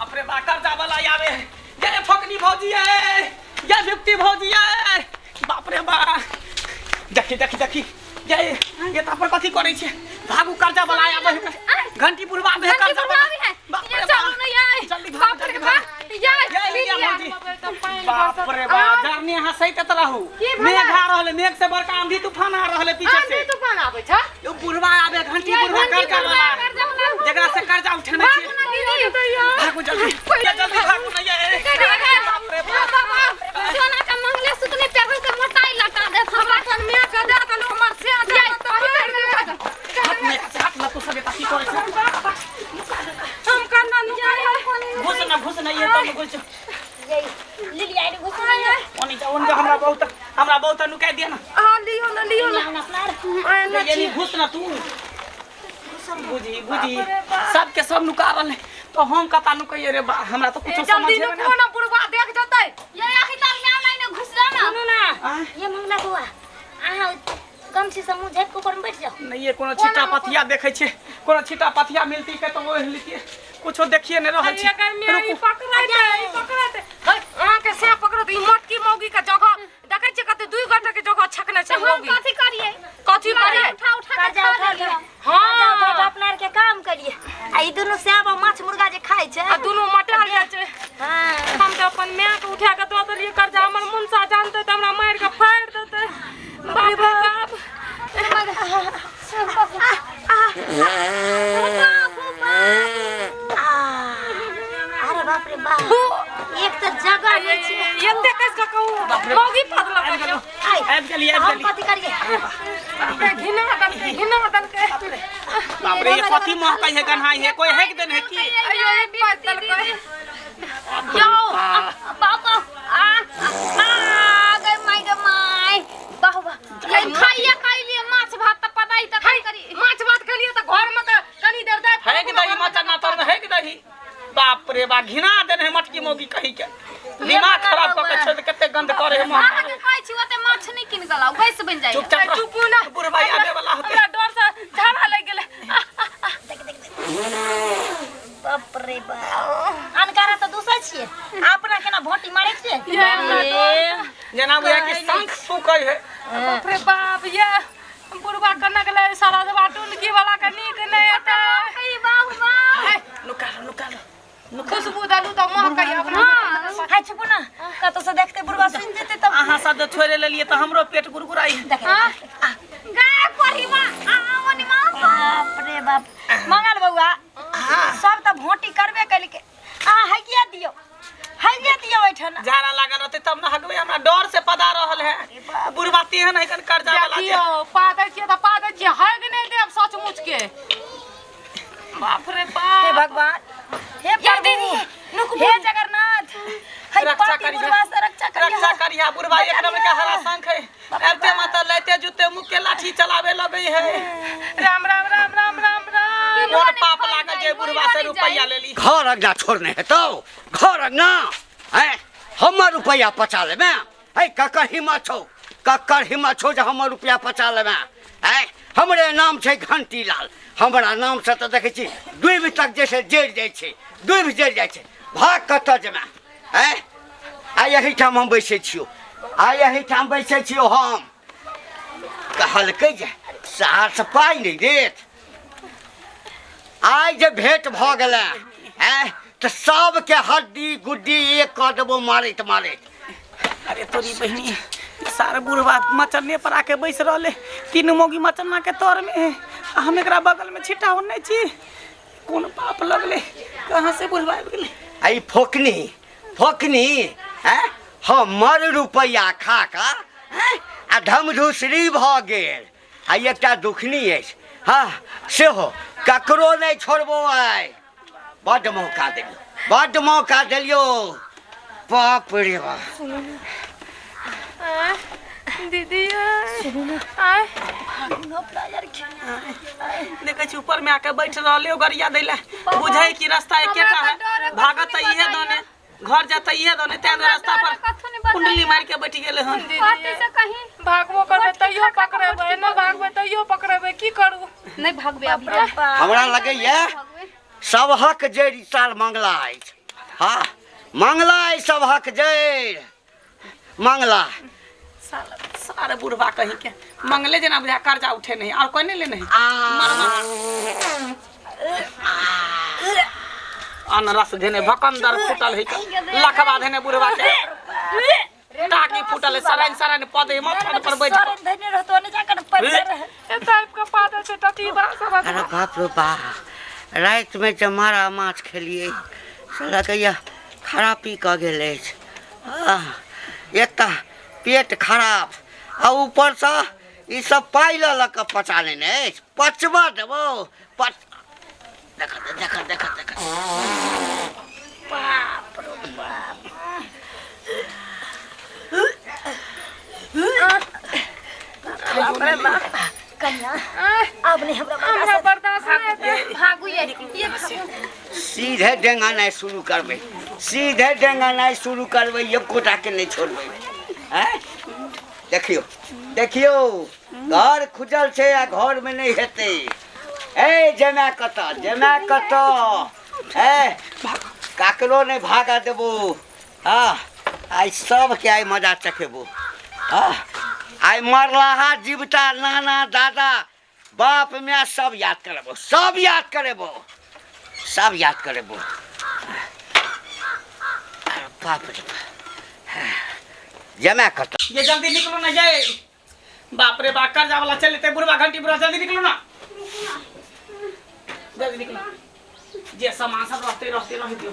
बाप रे बा, कर्जा वाला आवे है। ये फकनी भौजी है, ये भिक्ति भौजी है। बाप रे बा, देखी देखी देखी, ये ये तापर कथी करै छै? भागू, कर्जा वाला आवे है। घंटी बुढ़वा आवे है, कर्जा वाला है। बाप ये रे बा। चलू ना यार। जल्दी भागू, बाप रे जल्दी बा। भागू। यार ये लिलिया। लिलिया भौजी। बाप रे बा, जरनी हंसैत त रहू। की भेलै? मेघ आ रहल है, मेघ से बड़का आंधी तूफान आ रहल है पीछे से। आंधी तूफान आबै छै। यो बुढ़वा आवे, घंटी ये बुढ़वा, घंटी कर्जा बुढ़वा, वाला, कर्जा वाला। जकरा से कर्जा उठेने भागू छियै। ना दीदी। भागू जल्दी, ये जल्दी भागू ना ये। बाप रे बाप। सोना के मंगलेसूत्र नहीं पहनल के मोटाई लटा देत हमरा। अपन माय के दे देलहुँ, हमर से दे ये तऽ मारि देत। हाथ में हाथ में तू सब एता की करै छै? हम केना नुकाइ? घुस ना, घुस ना, ये तो घुस। लिलिया घुस ना। ओनी जा, ओनी जा, हमरा बहुत नुका दिया ना। अहाँ लियौ ना, लियौ ना। आइ ना। ये नहीं, घुस ना तू। बुझी बुझी, सबके सब नुका रहले तो हम कता नुकैये रे बा? हमरा तो कुछो जल्दी समझे में नुको ना, बुढ़वा देख जेतै। ये आखिर ताल में आना ने घुस जा ना। सुनू ना। आँय? ये मंगला बौआ, अहाँ गमछी से मुँह झाँपि के ऊपर में बैठ जाओ। नहीं, ये कोनो छिटा पथिया देखै छियै, कोनो छिटा पथिया मिलती के तो ओढ़ लितियै। कुछो देखिए नहीं रहल छी। एकर में ई रुकू। पकड़ैतै, ई पकड़ैतै। है, अहाँके से पकड़त। ई मोटकी मौगी के जगह देखै छियै, कते दुई गोटे के जगह छकने छै हम मौगी। कथी करिए? कथी करियै? उठा उठा के कर्जा खा उठा लेलियै। के, कर्जा उठा के हाँ। अपना आर के काम करिए आ ई दुनू सेब आ माछ मुर्गा जे खाइ छै। आ दुनू मटाल जाइ छै। हाँ। हम तऽ अपन माय के उठा के दऽ देलियै कर्जा। हमर मुनसा जानतै तऽ हमरा मारि के फाड़ि देतै। बाप रे बाप। आ, अरे बाप रे बाप, एक तऽ जगह नहि छै। एते कस के कहू, मौगी पदलक। आबि गेलहुँ। आइ, आबि गेली, आबि हम गेली। कथी करिए? घिना देलकै, घिना देलकै। बाप रे, ये कथी महकै है, गन्हाई है? कोई हेक देने है की? अयो, ई पद देलकै। यो बाबा, आ आ गए माय गे my. वाह वाह, ये खाइए खाइलिए माछ भात त पता ही त है, करी। माछ भात खेलियै तऽ घर में तऽ कनी देर दाबि है कि दही मचना तर में है कि दही? बाप रे बा, घिना देने है मटकी मौगी कही के। दिमाग खराब कऽ के छोड़, कते गंध करे है मुँह। अहाँ के कहै छी ओते माछ नहीं किन गलाउ, गैस बनि जाइ। चुपचाप रह। चुपू ना। बुढ़वा आबे वाला होते। हमरा डर से झाड़ा लागि गेलै। बाप रे बाप, अनकारा तऽ दूसै छियै, अपना केना भोटी मारै छियै? जेना बुझाय कि शंख फूकै है। बाप रे बाप, ये बुढ़वा कना गेलै सारा जबा टुनकी वाला के नीक नहि हेतै। ई बाह बाह। नुका लो, नुका लो। खुशबू देलू तऽ महकै अपना। हाय, चुपू ना, कतौ से देखते बुढ़वा सुनि जेतै तब। अहाँ सब जे छोड़े लेलियै तऽ हमरो पेट गुड़गुड़ाई है। देख। गाय कोढ़ी मा आ ओनी मा। बाप रे बाप, मंगल बौआ, सब तऽ भोटी करबे केलकै। अहाँ हगिया दियौ, हगिया दियौ एहिठाम। झाड़ा लागल रहतै तब न हगबै। हमरा डर से पदा रहल है। बुढ़वा तेहन है कन कर्जा वाला जे। देखियौ, पा दै छियै तऽ पा दै छियै, हगि नहि देब सचमुच के। बाप रे हे बाप। भगवान, हे प्रभु, हे जगन्नाथ, हे रक्षा पापी करिहा। बुढ़वा से रक्षा करिहा। रक्षा करिहा। बुढ़वा एक नंबर के हरा शंख है। आबते माता लेते जूते मुख के लाठी चलावे लगै है। राम राम राम राम राम राम। कोन पाप लागल जे बुढ़वा से रुपैया लेली? घर अंगना छोड़ने हेतौ, घर अंगना हैं, हमर रुपैआ पचा लेबै? है, ककर हिम्मत छौ, ककर हिम्मत छौ जे हमर रुपैआ पचा लेबै? हैं, हमरे नाम छै घंटी लाल। हमरा नामसँ तऽ देखै छी डूबि तक जे छै जरि जाइ छै, डूबि जरि जाइ छै। भाग कतऽ जेबै? हैं, आ एहिठाम हम बैसै छियौ, आ एहिठाम बैसै छियौ हम। कहलकै जे सार पाइ नहि देत। आइ जे भेंट भऽ गेलै आँय, तऽ सबके हड्डी गुड्डी एक कऽ देबो मारैत मारैत। अरे तोरी बहिनी, सार बुढ़वा मचन्ने पर आके बैस रहले। तीनू मौगी मचन्ना के तर में है आ हम एकरा बगल में छिटा ओने छी। कोन पाप लगले? कहाँ से बुढ़वा आबि गेलै? आ ई फोकनी फोकनी आँय, हमर रुपैआ खा कऽ आँय, आ धमधुसरी भऽ गेल। आ एकटा दुखनी अछि, हँ, सेहो ककरो नहि छोड़बो आइ। बड्ड मौका देलियौ, बड्ड मौका देलियौ। बाप रे बाप। आय, दीदी आय। देखै छी, ऊपर में आके बैठ रहले गरिया दैला। बुझै कि रास्ता एकेटा है, भागत तऽ इहे दने, घर जाता इहे दने, तें रास्ता पर कथु नहीं बताइए। कुंडली मार के बैठ गेले हन। कथी से कहीं भागबो करबै तैयो पकड़ेबै, नहि भागबै तैयो पकड़ेबै। की करू? नहीं भागबे अभी। हमरा लगैया सबहक जड़ि साल मंगला अछि। हाँ मंगला एहि सभक जड़ि मंगला साला सारे बुढ़वा कहीं के मंगले जेना बुझा कर्जा उठे नहीं और कोई नहीं ले नहीं अनरस धेने भकंदर फूटल है लखवा धेने बुढ़वा के टाकी फूटल है सराइन सराइन पदे मथन पर बैठ सर धने रहतो ने जाकर पैसा रहे ए टाइप का पादल छै टटी बा सब अरे बाप रे बा रातिमे जे मारा माछ खेलियै से लगैया खरापी कऽ गेल अछि आह, एक तऽ पेट खराब आ ऊपरसँ ई सब पाइ लऽ लऽ कऽ पचा लेने अछि पचबऽ देबौ पच देख देख देख देख बाप रे बाप कन्या अब नहीं हमरा हमरा बर्दाश्त नहीं हेतै भागू ये भागू सीधे डेंगानाइ शुरू करबै सीधे डेंगानाइ शुरू करबै एकोटाके नहि छोड़बै आँय देखियौ देखियौ घर खुजल छै आ घरमे नहि हेतै ए जमाए कतऽ जमाए कतऽ ए ककरो नहि भागऽ देबो हँ आइ सबके आइ मजा चखेबो हँ आइ मरलाहा जीवता नाना दादा बाप माय सब याद करेबो सब याद करेबो सब याद करेबो अरे बाप रे बाप जमा कतऽ ये जल्दी निकलो ना ये बाप रे बाप कर्जा वाला चल लेते बुढ़वा घंटी बुढ़वा जल्दी निकलो ना जल्दी निकलो जे सामान सब रहते रहते रह दियो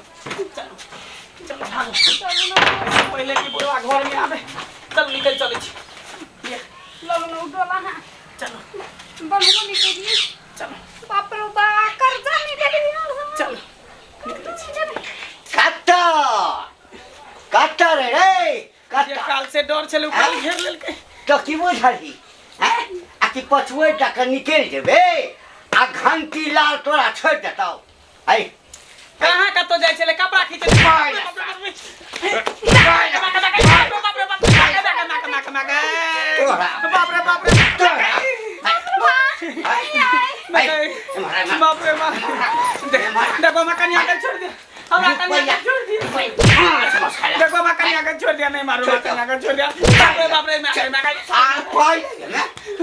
चलो चलो भागो चलो पहले की बुढ़वा घर में आवे चलो निकल चले छी ये ललो न उडोला हां चलो बंधुआ निकली चलो बाप रे बा कर्जा निकली चलो निकले छी कतऽ कतऽ रे रे जे कतऽ काल से डर छलै उ काल घेर लेलकै तो की बुझलही हैं आ कि पछुए टा के निकलि जेबे आ घंटी लाल तोरा छोड़ि देतौ ऐ कहाँ कतौ जाइ छलै कपड़ा खींचे बाप तोरा बाप रे बाप रे तोरा बाप रे बाप देखो मैं कन्या के छोड़ दिया हमरा कन्या के छोड़ दिया देखो मैं कन्या के छोड़ दिया नहीं मारो मैं कन्या के छोड़ दिया बाप रे बाप रे मैं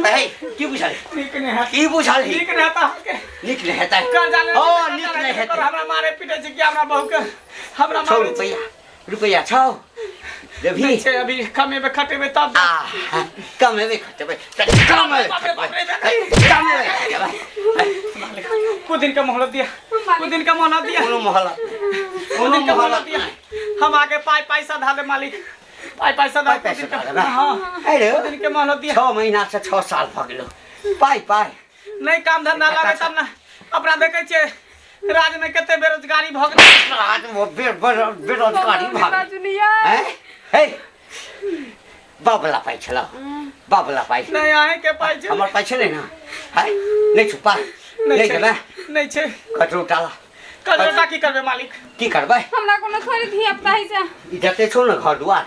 मैं की बुझल नीक नहीं है की बुझल नीक नहीं था के नीक नहीं हेतै कर्जा ले ओ नीक नहीं हेतै हमरा मारे पीटे छै कि हमरा बहू के हमरा छौ मारे रुपैआ रुपैआ छौ देबही नहीं छै अभी कमेबे खटेबे तब आ कमेबे खटेबै तऽ कमेबे बाप रे बाप रे खटेबै कमेबे खटेबै कुछ दिन का मोहलत दिया कुछ दिन का मोहलत दिया कोनो मोहलत कुछ कोनो दिन का मोहलत मोहलत दिया नहि हम आके पाई पैसा धा दे मालिक पाई पैसा धा पाइ पैसा धा देबै? हाँ अरे कुछ दिन के मोहलत दिया 6 महीना से 6 साल भऽ गेलो पाइ पाइ नहीं काम धंधा लागे तब ना अपना देखे छियै राज्य में कते बेरोजगारी भऽ गेलै आज वो बेरोजगारी भऽ गेल जुनिया हैं हे बाबला पाइ छलौ बाबला पाइ नहीं अहीं के पाई छै हमर पाइ छलै ने है नहि छौ पाइ नहि छै देबै नहीं छै कटरो टाला कजरोटा की करबै मालिक की करबै हमरा कोनो थोड़ी धिया पुता है छै ई जते छौ ने घर दुआर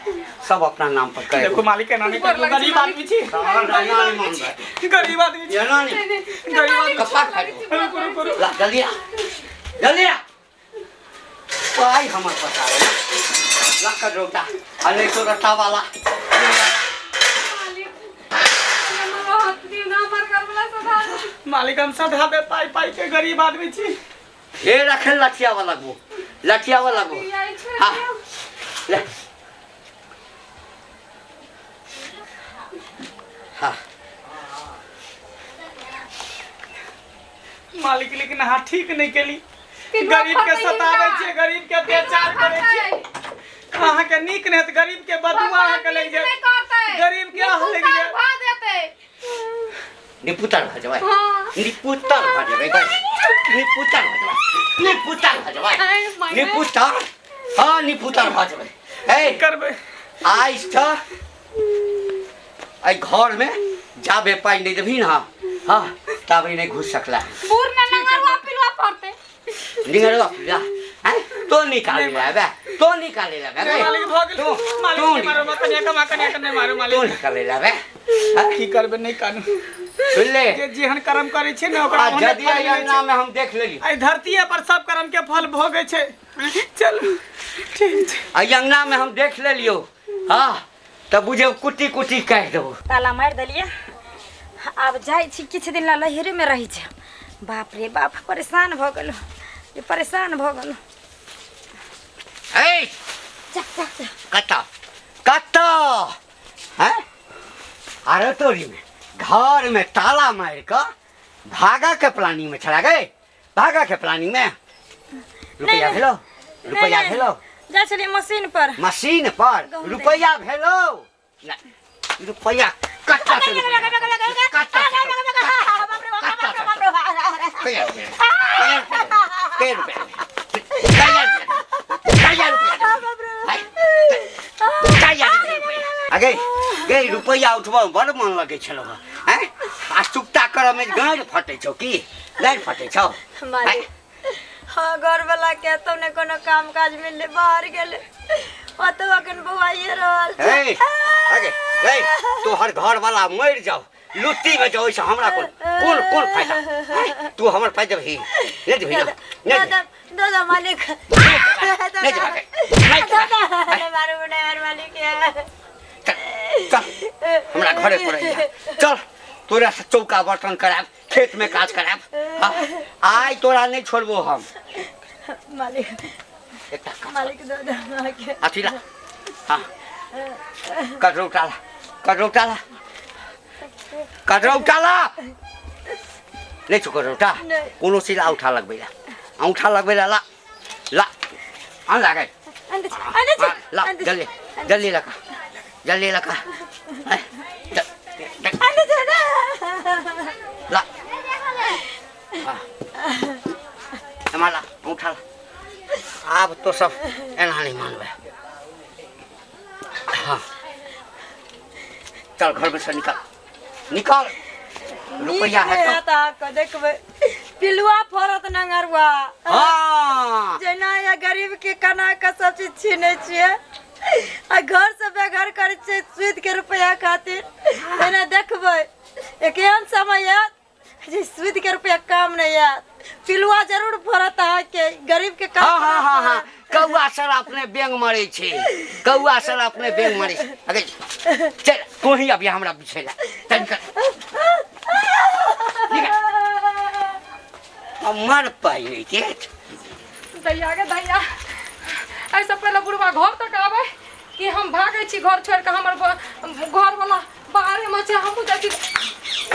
सब अपना नाम पर कर देखो मालिक एना नहीं करू गरीब आदमी छी एना नहि मानबै गरीब आदमी छी एना नहि गरीब आदमी कप्पा खाइ छी। रुकू रुकू रुकू ला जल्दी आ जल्दी आ पाइ हमर पता रे ला कटरोटा आ नहि तो रट्टा वाला मालिक हमरा रहत दियौ ना हमर घरवला सधा मालिक हम सधा दे पाई पाई के गरीब आदमी छी हे रखल लठिया वाला गो लठिया वाला गो आई छोड़ हाँ। दियौ ले हाँ मालिक लेकिन अहाँ ठीक नहीं केली कितना गरीब के खतै सताबै हिनका। छियै गरीब के अत्याचार करै छियै अहाँके नीक नहि हेत गरीब के बदुआ अहाँके लागि जायत नहि करतै गरीब के आह लागि जायत भा देतै निपुतर भऽ जेबै हाँ निपुतर भऽ जेबै गै निपुतर भऽ जेबै निपुतर भऽ जेबै आइ माय निपुतर हाँ निपुतर भऽ जेबै ए करबै आइ सँ एहि घरमे जाबे पाइ नहि देबही ने हाँ ताबे नहि घुसि सकला बूढ़ ने नंगरवा पिलवा पड़तै निगरवा पूजा हैं तो निकाले ला बे तो निकाले ला बे नहीं मालिक भऽ गेल तू मालिक तू नहीं मारो मा कनिया के मा कनिया के नहीं मारो तू मालिक निकाले ला बे हैं? की करबै नहीं कानू सुन ले जे जेहन कर्म करै छै ने ओकरा आ ओहने जदि फल मिलै अंगना छै। में हम देख लेली एहि धरतीये पर सब कर्म के फल भोगै छै चलू ठीक छै। आ अंगना में हम देख लेलियो। हाँ तऽ बुझे कुट्टी कुट्टी काटि देबो। ताला मारि देलियै, आब जाइ छी किछु दिन ला लहरेमे रहै छै। बाप रे बाप, परेशान भऽ गेलहुँ, परेशान भऽ गेलहुँ। ए जा जा जा। कतऽ कतऽ हैं? अरे तोरी में घर में ताला मारि कऽ भागा के प्लानिंग में छला गए, भागा के प्लानिंग में। रुपया भेलो? रुपया भेलो? जाइ छलियै मशीन पर। मशीन पर गहूम। रुपया भेलो? नहि, रुपया कत्ता से? रुपया कत्ता से? कहिया रुपया? कहिया रुपया? कहिया रुपया? कहिया रुपया? कहिया रुपया? अगे गे, रुपया उठबऽ बड़ मन लगै छलौ हैं। आ चुकता करऽ में गाँड़ फटै छौ की? गाँड़ फटै छौ? मालिक, हाँ, घर वाला के तो ने कोनो काम काज मिलले, बाहर गेले, ओतौ अखन बौआइए रहल छै। हे अगे गे, तोहर घर वाला मरि जाओ, लुत्ती में जाओ, ओहिसँ हमरा कोन कोन कोन फायदा हैं? तू हमर पाइ देबही नहि? देबही ना? नहि दादा, दादा, मालिक, नहि देबा? नहि देबा? दादा, मारू नहि मारू मालिक। चल चल, हमरा घरे पर अइहे। चल, तोरा से चौका बर्तन करायब, खेत में काज करायब। हाँ, आइ तोरा नहीं छोड़बो हम। मालिक, एकटा काज। मालिक, दादा के अथी ला। हाँ, कटरौटा ला, कटरौटा ला, कटरौटा ला। नहि छौ कटरौटा? नहि। कोनो चीज औंठा लगबै ला, औंठा लगबै ला। ला ला, आन लागै। आन दे छी, आन दे छी, हाँ, ला। आन दे छी। जल्दी जल्दी लगा, जल्दी लगा। हैं, चल, चल, आन दे छी ना। ला। हाँ। एम्हर ला, औंठा ला। आब तो सब एना नहीं मानबै। हाँ, चल, घर में से निकल, निकल। रुपया है तो तो अहाँके देखबै, पिलुआ फड़त नंगरुआ। हाँ। जेना या गरीब के कना के सब चीज छीनै छियै आ घर से बेघर करै छियै सूद के रुपया खातिर, तेना देखबै एक एहन समय आयत जे सूद के रुपया काम नहीं आयत, पिलुआ जरूर फड़त अहाँके गरीब के काम। हाँ हाँ हाँ हाँ, कौआ सर अपने बेंग मरै छै, कौआ सर अपने बेंग मरै छै। अगे चल, तू ही अभी हमरा बिछै ला। चल, निकल निकल। हमर पाइ नहि के। दैया गे दैया, एहिसँ पहिले बुढ़बा घर तक आबै कि हम भागै छी घर छोड़ि कऽ। हमर घरवला बाहरेमे छै, हमहूँ जाइ छी।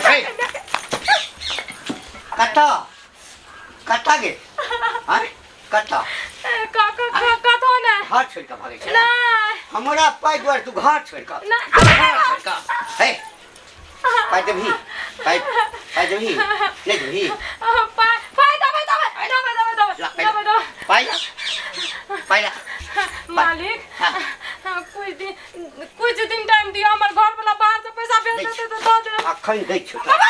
हे, कतऽ कतऽ गे? आँय, कतऽ? कतौ नहि। घर छोड़ि कऽ भागै छै? नहि। हमरा पाइ दुआरे तू घर छोड़ि कऽ नहि। घर छोड़ि कऽ। हे, पाइ देबही? पाइ, पाइ देबही? नहि देबही? पाइ, पाइ देबै, देबै, देबै, देबै, देबै। ला, पाइ। देबै, देबै। पाइ ला, पाइ ला। मालिक। हाँ। कुछ दिन टाइम दियौ, हमर घरवला बाहर से पैसा भेज देतै तऽ दऽ देब। अखन दै छियौ तोरा,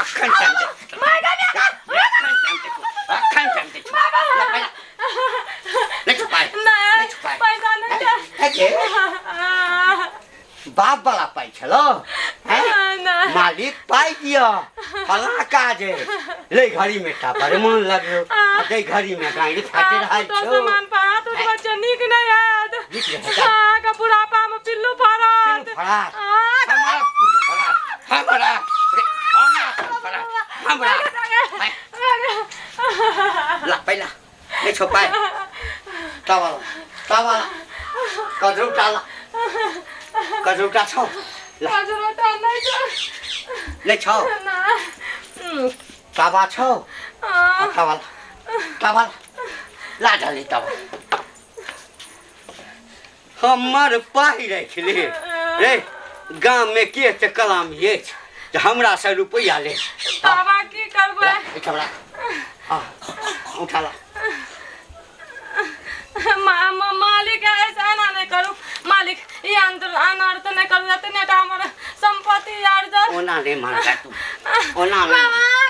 अखन टाइम दे, अखन टाइम दे, अखन टाइम दे। ला, पाइ ला। नहि छौ पाइ? नहि। नहि छौ पाइ? पैसा नहि छै। हे गे, बाप वाला पाइ छलो हैं? नहि। मालिक, पाइ दिअ, फलाँ काज है। ले घड़ी में टा बड़ मन लगलो, आ दे घड़ी में गाड़ी फाटि रहल तो छौ। सामान पर हाथ उठबै छै, नीक नहि हैत। नीक नहि हैत? अहाँके बुढ़ापा मे पिल्लू फड़त। पिल्लू फड़त? हमरा पिल्लू फड़त? हमरा रे, हमरा पिल्लू फड़त? हमरा हैं? ला पहिला, नहि छौ पाइ? तब तब कजरौटा ला, कजरौटा छौ? ला। कजरोटा नहि छै। नहि छौ? नहि। तावा छौ? तावा ला, तावा ला, ला जल्दी तावा। हमर पाइ राखि ले रे। गाममे के एते कलाम अछि जे हमरा से रुपैआ ले? तावा की करबै? ला, एहिठाम राख। हाँ, उठा ला। मालिक, ऐसा एना नहि करू मालिक, ई अनर्थ नहि करू, एतने टा हमर संपत्ति अर्जन। ओना नहि मानबै तू, ओना नहि।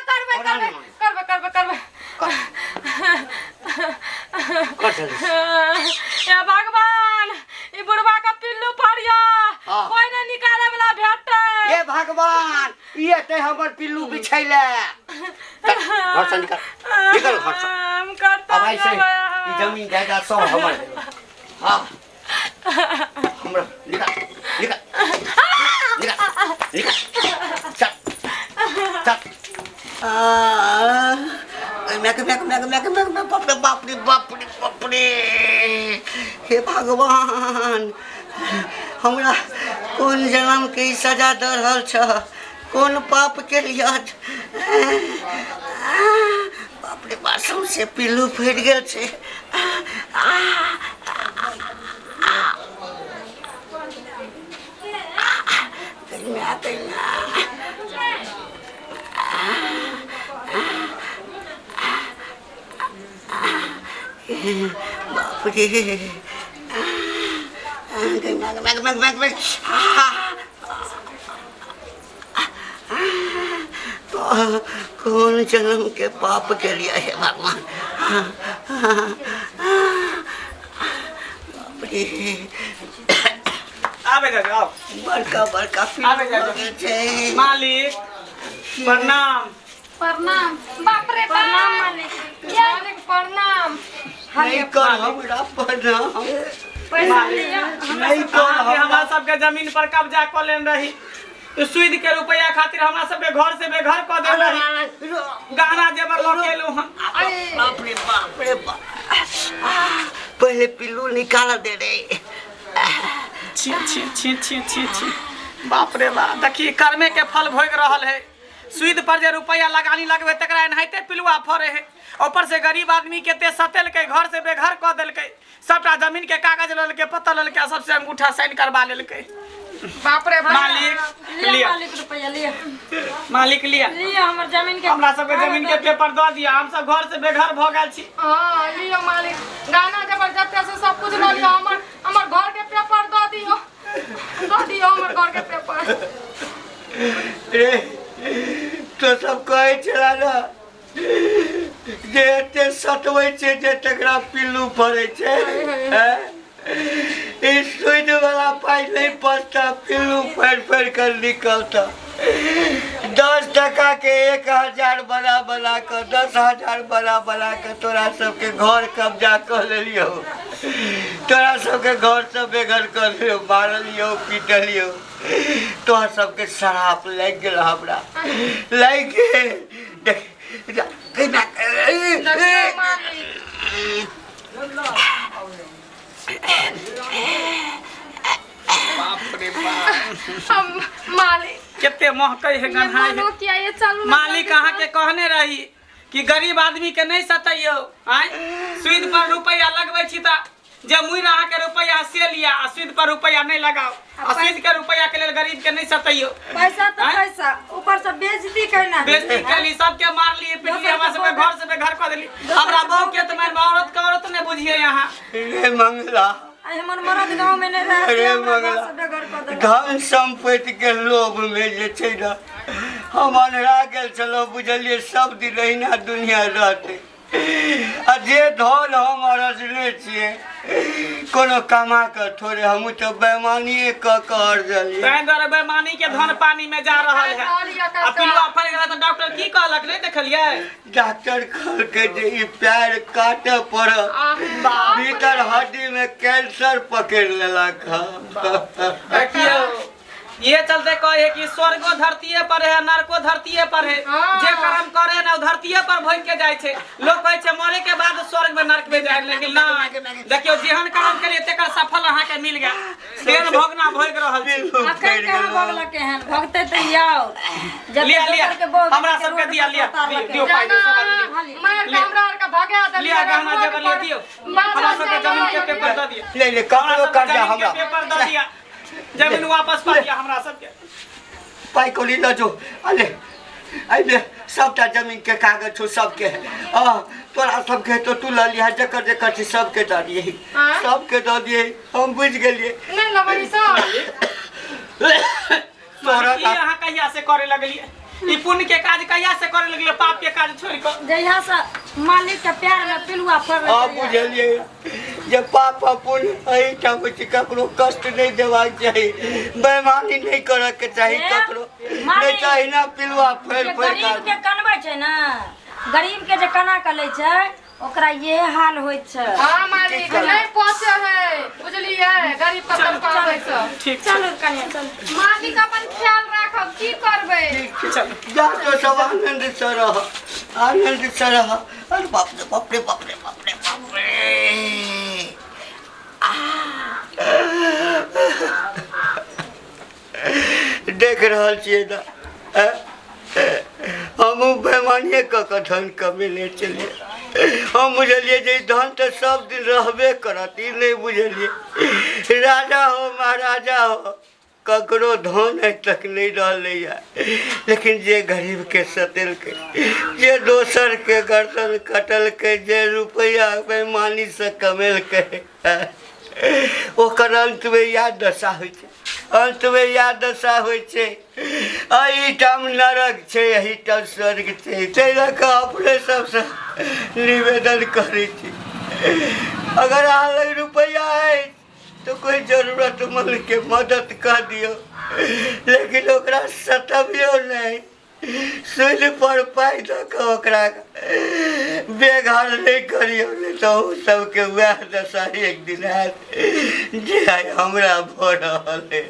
करबै। ओना करबै। नहि मानबै। करबै, करबै, करबै। कर, कर जल्दी। हे भगवान, ई बुढ़वा के पिल्लू फड़िया, हाँ। कोई नहि निकाले वाला भेटतै। हे भगवान, ई एते हमर पिल्लू बिछैले। चल, घर से निकल, निकल घर से। हम करतै। अब ऐसे ई जमीन जायदाद सब हमर भेलो। हाँ हमरा निकाल निकाल निकाल निकाल चल चल आ मैं मैं मैं मैं मैं मैं बाप रे बाप रे बाप रे बाप रे हे भगवान हमरा कोन जन्म के ई सजा दऽ रहल छ कोन पाप के लिए बाप रे बाप सौंसे पिल्लू फटि गेल छै गैया गैया बाप रे गैया गैया गैया गैया कोन जन्म के पाप के लिए हे भगवान बाप रे आबे जाओ आओ बड़का बड़का आबे जाओ। फिल्म छै मालिक प्रणाम प्रणाम बाप रे प्रणाम बाप मालिक मालिक प्रणाम नहीं कर हमरा प्रणाम पैसा लिअ नहीं कर अहाँके हमरा हमरा सबके जमीन पर कब्जा कऽ लेने रही सूद के रुपया खातिर हमरा सबके घर से बेघर कऽ देने रही गहना जेवर लऽ के एलहुँ हन बाप रे बाप रे बाप पहले पिल्लू निकाल दे रे छी छी छी छी छी छी बाप रे बाप देखी कर्मे के फल भोग रहल है सूद पर जे रुपया लगानी लगबे तकरा एनाहिते पिलुआ फरे है ऊपर से गरीब आदमी के ते सतेलकै घर से बेघर कऽ देलकै सबटा जमीन के कागज लेलकै पत्ता लेलकै आ सबसे अंगूठा साइन करबा लेलकै बाप रे बाप मालिक लिअ लिया मालिक रुपया लिअ मालिक लिया लिअ हमर जमीन के हमरा सबके जमीन के पेपर दऽ दिअ हम सब घर से बेघर भऽ गेल छी हाँ लियो मालिक गाना जबर जते से सब कुछ लऽ लियो हमर हमर घर के पेपर दऽ दियो दऽ दियो हमर घर के पेपर रे तो सब कहै छला ने जे एते सतबै छै जे तकरा पिल्लू फड़ै छै हैं? ई सूद वाला पाइ नहि पचता पिल्लू फड़ि फड़ि कऽ निकलता 10 टका के 1000 बना बना कऽ 10,000 बना बना कऽ तोरा सबके घर कब्जा कऽ लेलियौ तोरा सबके घर सब बेघर कऽ लेलियौ मारलियौ पीटलियौ तोरा सबके श्राप लागि गेल हमरा लागि गेल देख जा, कहिना देखियौ मालिक बाप रे बाप हम मालिक कते महकै है ये गन्हाइ है मानो किया ये चलू ना मालिक अहाँके कहने रही कि गरीब आदमी के नहीं सतैयौ आँय सूद पर रुपया लगबै छी तऽ जे मुड़ि अहाँके रुपया से लिया आ सूद पर रुपया नहीं लगाओ आ सूद के रुपया के लेल गरीब के नहीं सतैयौ पैसा तो आँय? पैसा ऊपर से बेइज्जती करना बेइज्जती केली सबके मारली पिटली हमरा सबके घर से बेघर कऽ देली हमरा बहू के तऽ मैं औरत के औरत नहीं बुझिए यहाँ रे मंगला आइ हमर मरद गाँव में नहीं रहे अरे हमरा घर मंगला से बेघर कऽ देलक धन संपत्ति के लोभ में जे छै ने हम अन्हरा गेल छलहुँ बुझलियै सब दिन अहिना दुनिया रहतै आ जे धन हम अरजने छियै कोनो कमा कऽ थोड़े हमहूँ तऽ बेमानिए कऽ कऽ अरजलियै तैं दुआरे बेमानी के धन पानी में जा रहल है आ पिलुआ फैल गेला तऽ डॉक्टर की कहलक नहीं देखलियै डॉक्टर कहलकै जे ई पैर काटऽ पड़त भीतर हड्डी में कैंसर पकड़ि लेलक हँ देखियौ ये चलते कहे कि स्वर्गो धरतीये पर है नरको धरतीये पर है हाँ। जे कर्म करे ना उ धरतीये पर भोग के जाय छै लोग कहै छै मरे के बाद स्वर्ग में नरक में जाय लेकिन ना देखियौ जेहन कर्म करिए तेकर सफल अहाँ के मिल गया तेहन भोगना भोग रहल छी अखन कहाँ भोगलकै हन भोगतै तऽ आउ जब लिया लिया दोसर के भोग हमरा सबके दिया लिया दियो पाइ दियो सब आदमी दियो। मार के हमरा आर के भगा देलियै लिया गहना जेवर लिया दियो हमरा सबके जमीन के पेपर दऽ दियो नहीं नहीं हमरा ककरो सबके कर्जा जमीन के हमरा पेपर दऽ दिया जमीन वापस कऽ दिया हमरा सबके पाइ कौड़ी लऽ जो अले एहिमे सबटा जमीन के कागज छौ सबके आ तोरा सबके तो तू लऽ लिहा जकर जकर छै सबके दऽ दियै आँय? सबके दऽ दियै हम बुझि गेलियै नहि लेबै ई सब तोरा ई अहाँ कहिया से करे लगलियै ई पुण्य के काज कहिया से करे लगलियै पाप के काज छोड़ि कऽ जहिया से मालिक के प्यार में पिलुआ फड़ल आ बुझलियै जे पाप आ पुण्य एहिठाम होइ छै ककरो कष्ट नहि देबाक चाही बेमानी नहि करऽके चाही ए, ककरो नहि मालिक, तऽ अहिना पिलुआ फड़ि जे फड़ि गरीब कऽ के कनबै छै ने गरीब के जे कना के लै छै ओकरा इहे हाल होइ छै हाँ मालिक नहीं पहुँचे है ठीक छै। चलू कनिया चलू। मालिक अपन ख्याल राखब, की करबै? चलू। जा तो सब आनंद से रह, आनंद से रह। अरे बाप रे बाप रे बाप रे बाप रे बाप रे। देख रहल छियै ने, हमहूँ बेमानिए कऽ कऽ धन कमेने छलियै। हम बुझलियै जे ई धन तऽ सब दिन रहबे करत, ई नहि बुझलियै राजा हो महाराजा हो ककरो धन आइ तक नहि रहलैए। लेकिन जे गरीबके सतेलकै, जे दोसरके गर्दन कटलकै, जे रुपैआ बेमानीसँ कमेलकै, ओकर अन्तमे इएह दशा होइ छै, अन्तमे इएह दशा होइ छै। एहिठाम नरक छै, एहिठाम स्वर्ग छै। ताहि लऽ कऽ अपने सबसँ निवेदन करै छी, अगर अहाँ लग रुपैआ अछि तऽ कोइ जरूरतमन्दके मदद कऽ दियौ, लेकिन ओकरा सतबियौ नहि। सूद पर पाइ दऽ कऽ ओकरा बेघर नहि करियौ, नहि तऽ अहूँ सबके वएह दशा एक दिन हैत जे आइ हमरा भऽ रहल अइ।